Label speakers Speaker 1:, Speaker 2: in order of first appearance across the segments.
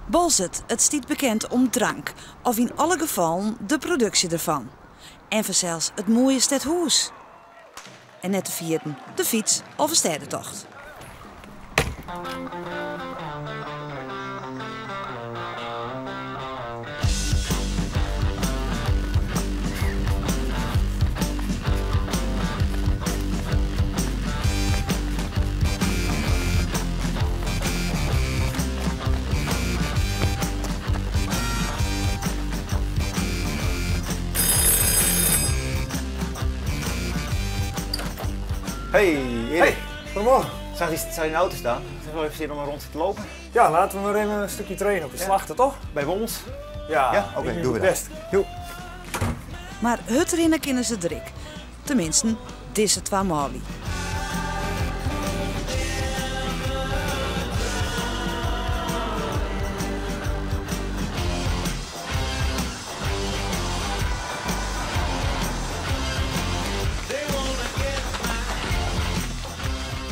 Speaker 1: Boalsert, it stiet bekend om drank, of yn alle gefallen de produksje derfan. En fansels it moaie stedhûs. En net te ferjitten de fyts of in stêdetocht.
Speaker 2: Hey, Erik.
Speaker 3: Hey, goedemorgen.
Speaker 2: Zag je, zag je een auto staan? Het is wel even zin om een rondje te lopen.
Speaker 3: Ja, laten we maar even een stukje trainen op de Slachte, toch?
Speaker 2: Bij Wommels?
Speaker 3: Ja,
Speaker 2: Ja? Oké,
Speaker 3: ik
Speaker 2: doen we dat.
Speaker 3: best.
Speaker 2: Jo.
Speaker 1: Mar hurdrinne kinne se der ek. Teminsten, dizze twa manlju.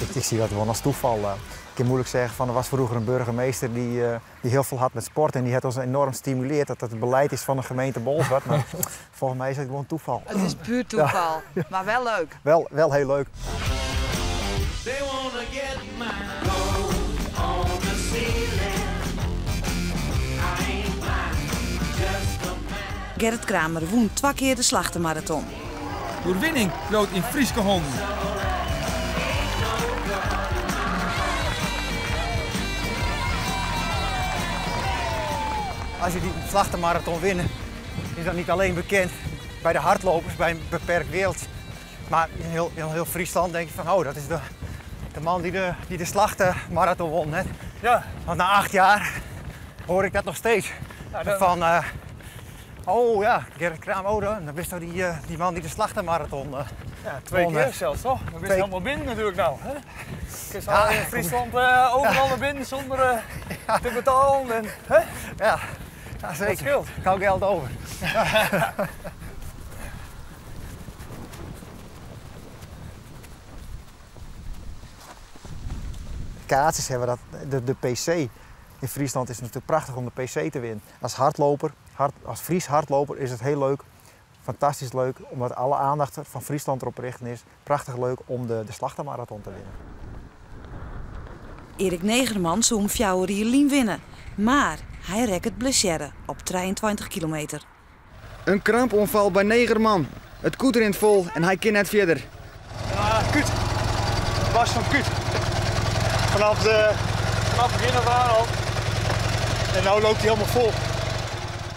Speaker 2: Ik, ik zie dat gewoon als toeval. Ik kan moeilijk zeggen van er was vroeger een burgemeester die heel veel had met sport en die heeft ons enorm gestimuleerd dat dat het beleid is van de gemeente Bolsward. Maar volgens mij is het gewoon toeval.
Speaker 4: Het is puur toeval, maar wel leuk.
Speaker 2: Wel heel leuk.
Speaker 5: They wanna get my gold on the ceiling. I ain't blind, just a man.
Speaker 1: Gerrit Kramer wûn 2 kear de Slachtemarathon.
Speaker 6: De oerwinning bliuwt yn Fryske hannen.
Speaker 2: Als je die Slachtemarathon wint, is dat niet alleen bekend bij de hardlopers, bij een beperkt wereld. Maar in heel Friesland denk je van, oh, dat is de man die de Slachtemarathon won. Hè? Want na 8 jaar hoor ik dat nog steeds.
Speaker 3: Ja, dat
Speaker 2: Van, oh ja, Gerrit Kramer, oh, dan wist toch die man die de Slachtemarathon
Speaker 3: Ja, 2
Speaker 2: won,
Speaker 3: keer
Speaker 2: hè?
Speaker 3: zelfs, toch? Dan wist
Speaker 2: 2
Speaker 3: helemaal binnen natuurlijk nou. Hè? Ik is
Speaker 2: Ja.
Speaker 3: al in Friesland overal naar binnen zonder te betalen. En, hè?
Speaker 2: Ja, ja, zeker.
Speaker 3: Dat scheelt.
Speaker 2: Ik hou geld over. Kaatsers hebben dat, de PC. In Friesland is het natuurlijk prachtig om de PC te winnen. Als Fries hardloper is het heel leuk, fantastisch leuk, omdat alle aandacht van Friesland erop richt is. Prachtig leuk om de Slachtemarathon te winnen.
Speaker 1: Erik Negerman zou om fjouwer jier lyn winnen, maar hy rekket blessearre op 23 kilometer.
Speaker 7: Een kramponval bij Negerman. Het koet rint vol en hij kan net verder.
Speaker 3: Ja, Kuut. Bas van Kuut.
Speaker 8: Vanaf het begin af aan al. En nu loopt hij helemaal vol.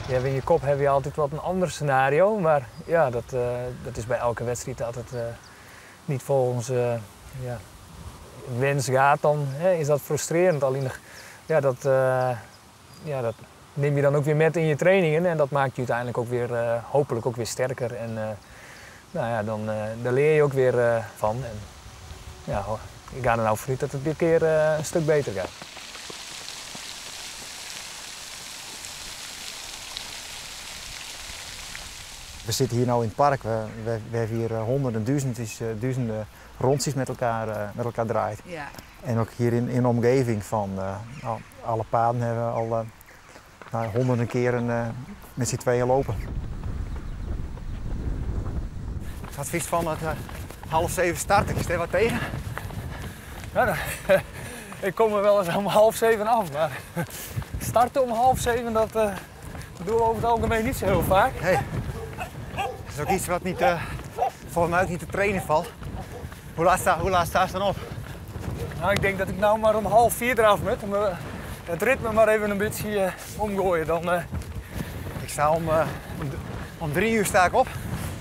Speaker 9: Ja, in je kop heb je altijd wat een ander scenario, maar ja, dat is bij elke wedstrijd altijd niet volgens wens gaat, dan hè, is dat frustrerend. Alleen ja, dat dat neem je dan ook weer met in je trainingen en dat maakt je uiteindelijk ook weer hopelijk ook weer sterker. En dan daar leer je ook weer van. En, ja, hoor, ik ga er nou vanuit dat het dit keer een stuk beter gaat.
Speaker 2: We zitten hier nou in het park. We hebben hier honderden, duizenden rondjes met elkaar draait. En ook hier in de omgeving van alle paden hebben we al honderden keren met z'n tweeën lopen. Het advies van het half zeven starten, is er wat tegen?
Speaker 9: Ja, ik kom er wel eens om half zeven af, maar starten om half zeven, dat doen we over het algemeen niet zo heel vaak.
Speaker 2: Nee. Dat is ook iets wat volgens mij ook niet te trainen valt. Hoe laat sta je dan op?
Speaker 9: Ik denk dat ik nou maar om half vier eraf moet. Om het ritme maar even een beetje omgooien. Dan.
Speaker 2: Ik sta om 3 uur sta ik op.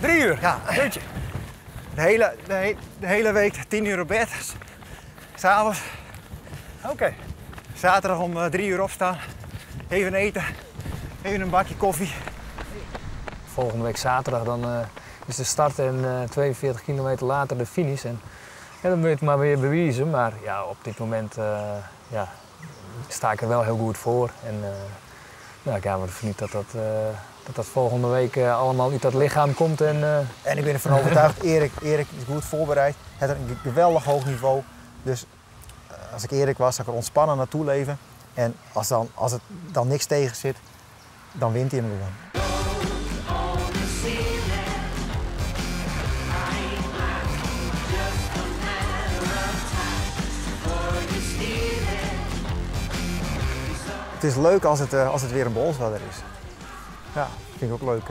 Speaker 9: 3 uur?
Speaker 2: Ja.
Speaker 9: Jeetje.
Speaker 2: De hele week 10 uur op bed. S'avonds. Zaterdag om 3 uur opstaan. Even eten. Even een bakje koffie.
Speaker 9: Volgende week zaterdag dan is de start en 42 kilometer later de finish. En, ja, dan moet je het maar weer bewijzen. Maar ja, op dit moment sta ik er wel heel goed voor. En ik ga ervan uit dat dat volgende week allemaal uit dat lichaam komt. En
Speaker 2: En ik ben ervan overtuigd, Erik is goed voorbereid. Hij heeft een geweldig hoog niveau. Dus als ik Erik was, zou ik er ontspannen naartoe leven. En as, dan, as it dan niks tegen sit, dan wint hy him gewoan. It is leuk as it, as it wer in Bolswarder is. Ja, vind ik ook leuk.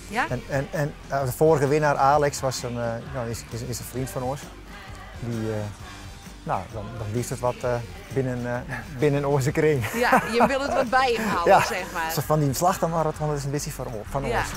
Speaker 4: Ja?
Speaker 2: En, en, en de vorige winnaar Alex was een, nou, is, is, is een vriend van ons. Die, nou, dan, dan blieft het wat binnen, binnen onze kring.
Speaker 4: Ja, je wil het wat bij hem houden,
Speaker 2: Ja,
Speaker 4: zeg maar.
Speaker 2: Zo van die Slachtemarathon, dat is een beetje van, van
Speaker 4: Ja.
Speaker 2: ons.